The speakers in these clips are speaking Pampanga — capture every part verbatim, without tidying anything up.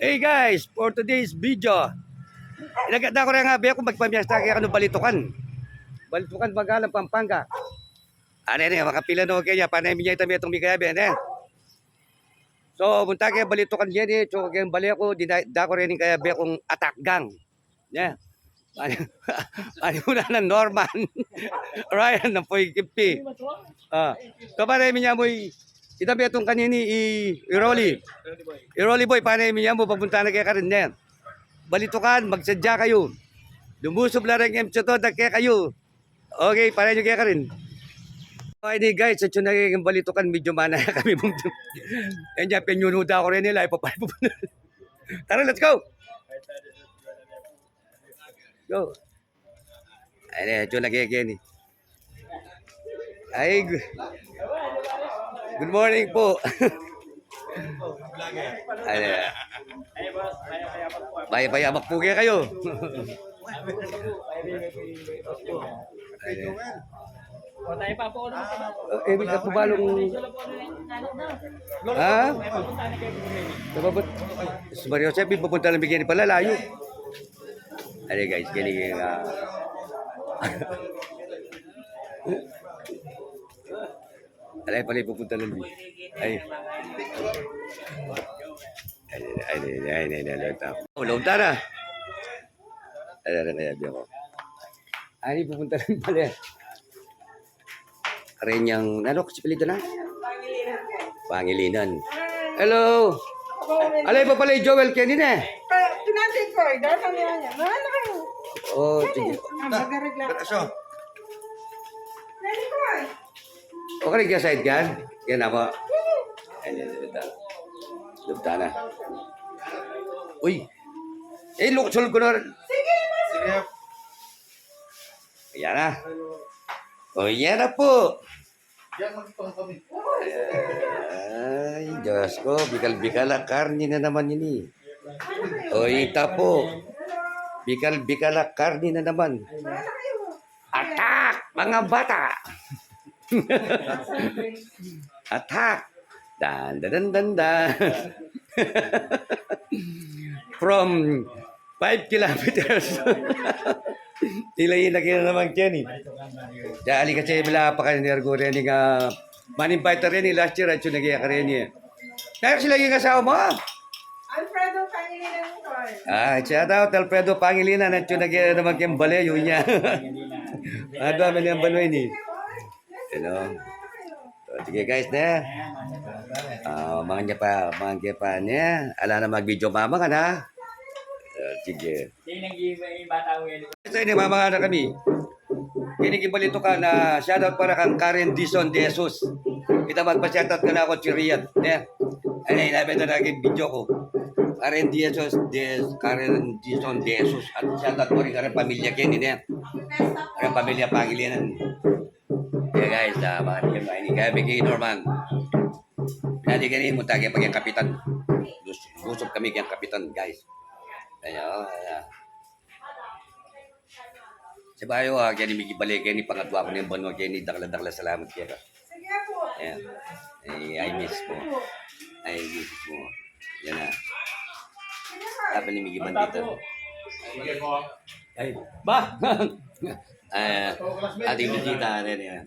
Hey guys, for today's video, ilaga da ku reng abe ku magpamiesta kaya kanu Balitukan. Balitukan, Bagalan, Pampanga. Ane ne, makapila no kaya, pane mi nya ita metung mi kaya be ne. So, munta kaya Balitukan yan e, so kaya bale ku, dina, da ku reni kaya be kung atak gang. Ne. Pane, pane mu na Norman. Ryan, na po yung kimpi. Ah. So, pane mi nya mu, ita metung kanini i, i Rolly. I Rolly boy, pane mi nya mu, papunta na kaya karin ne. Balitukan, magsadya kayu. Lumusub la reng M C to, da kaya kayu. Okay, pane yu kaya karin. Okay, ini guys, atsu na keng Balitukan, medyo mana kami bumtu. Yan yan, penyunuda ku reni, lai pa pa. Tara, let's go! Go. Ay, ne, atsu na kaya keni. Ay, gu-, good morning po. Ay, ne. Bay, bay, amak po kaya kayu. Ay, ne. Eh, ibig ka po balung, ha? Sababot, si Mario Joseph, ipupunta lang bigyan pala, layu. Ano guys, kini, ah, alay pala ipupunta lang. Ay. Ay, ay, ay, ay, ay, ay, ay, ay. Ulong tara. Ay, ay, ay, ay, ay. Ay, pupunta lang pala. Renyang, ano kasi apelyido na? Pangilinan. Hello. Alay pa pala i Joel kanina e. Pinansin ko, eh, dahil kami yan. Ano kayo? Oh, sige. Ah, magaregla. Aso. Pwede ko eh. Okay, kaya side yan? Yan ako. Ay, yan, yan, yan. Lubta na. Uy. Eh, luksul ko na. Sige, pasok. Sige. Ayan na. O, yan na po. Diyan magpapakabit. Ay, Diyos ko, bikal-bikal a karni na naman ini. O, ita po. Bikal-bikal a karni na naman. Atak, mga bata! Atak! Dan, dan, dan, dan, dan. From five kilometers. Tila ina kaya naman keni. Dali kasi mila pa kanina gure ni nga man-invite rin ni last year at yung nag-iyak rin niya. Kaya sila yung asawa mo? Alfredo Pangilinan po. Ah, shout out Alfredo Pangilinan at yung nag-iyak naman kayong bale, yun niya. Ano, ano yung balo ini? Hello. So, sige guys, ne? Ah, mangan niya pa, mangan niya pa, ne? Ala na mag-video, mamangan, ha? Ah, sige. Sa ini, mamangan na kami. Kini ki Balitukan, shout out para kang Karen Dizon de Jesus. Ita magpa-shout out kanaku, si Riyad, ne? Ay, na, ilapit na lagi video ku. Karen Dizon de, Karen Dizon de Jesus. At shout out pa rin kang pamilya keni, ne? Kang pamilya Pangilinan. Kaya guys, ah, mga tingin, mga ini, kaya bigay Norman. Pinati kami, munta kaya pag yung kapitan. Lus-, lusog kami kaya kapitan, guys. Ayan, ayan. Sa bayo, ah, kaya ni Miki balik, kaya ni pangatwa ku na yung banwa, kaya ni dakla-dakla salamat kaya ka. Ayan. Eh, I miss mo. I miss mo. Yan na. Apa ni Miki Bandita? Ay, ba? Ah, ating bisita rin yan.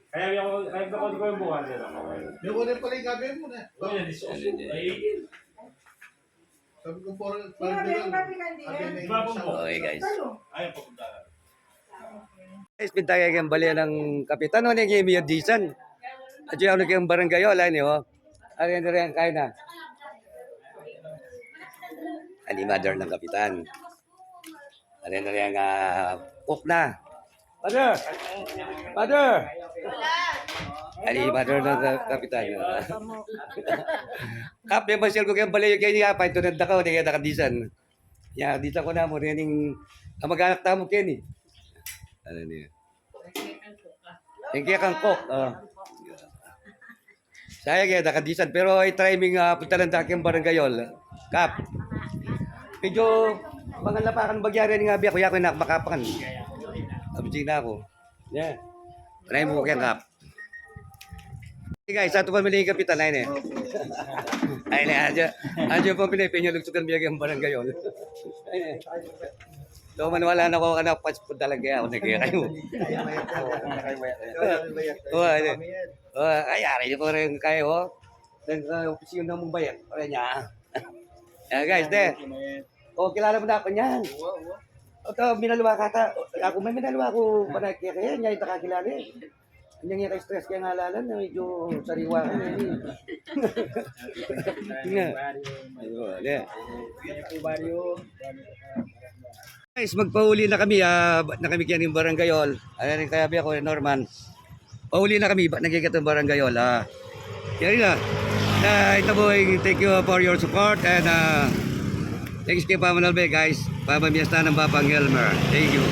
Kaya yung, kaya yung ko yung buwan din ako. Yung una pala yung gabi mo na. Oh, yan, iso. Ano din? Ay, sabi ko, parang, parang Di ba, di ba, di ba, di ba? Di ba, di ba? Okay, guys. Ay, papunta. Guys, pinta kaya kayong bale ng kapitan, o, ni kaya mi disan. At yung ano kayong barangay, o, ala ni, o. Ano yung rin kain na? Ani mother ng kapitan. Ano na rin, ah, cook na. Mother! Mother! Ani mother ng ka-, kapitan. Kap, yung masyal ko kayong bale, yung kaya niya, pa, ito na dakaw, hindi kaya nakadisan. Ya, dito ko na mo, rin yung, ang mag-anak tamo, Kenny. Ano niya? Yung kaya kang cook, o. Sayang e, nakadisan. Pero i-try mi nga punta lang da keng barangay hall. Kap. Medyo mangan la pa kan bagya rin nga biya ku, yaku na makapangan. Absing na aku. Yeah. Try mo kaya, Kap. Hey guys, satu pa mili ing kapitan, ay ne. Ay ne, aja, aja pa mili, penyalugsukan biya king barangay hall. Ay ne. So, maniwala na ko, anak, pas punta lang kaya ako na kaya kayo. Oh, ay, ay, ari ko rin kayo, oh. Dan, uh, opisina mong bayad. Ora niya. Yan, guys, de. Oh, kilala mo na ako niyan. Ito, minalwa ka ta. Ako may minalwa ko, panay kaya kaya niya, ito kakilala eh. Yan yung stress kaya ngalalan, na medyo sariwa ka na eh. Nga. Ayun, yeah. Guys, magpauli na kami, ah, bat na kami kaya ning barangay hall. Ano rin kaya biya ko, Norman? Pauli na kami, bat na kaya ning barangay hall, ah. Yan na. Na, ito po, eh, thank you for your support and, ah, thanks kay Papa Nalbe, guys. Pamamiesta ng Papang Elmer. Thank you.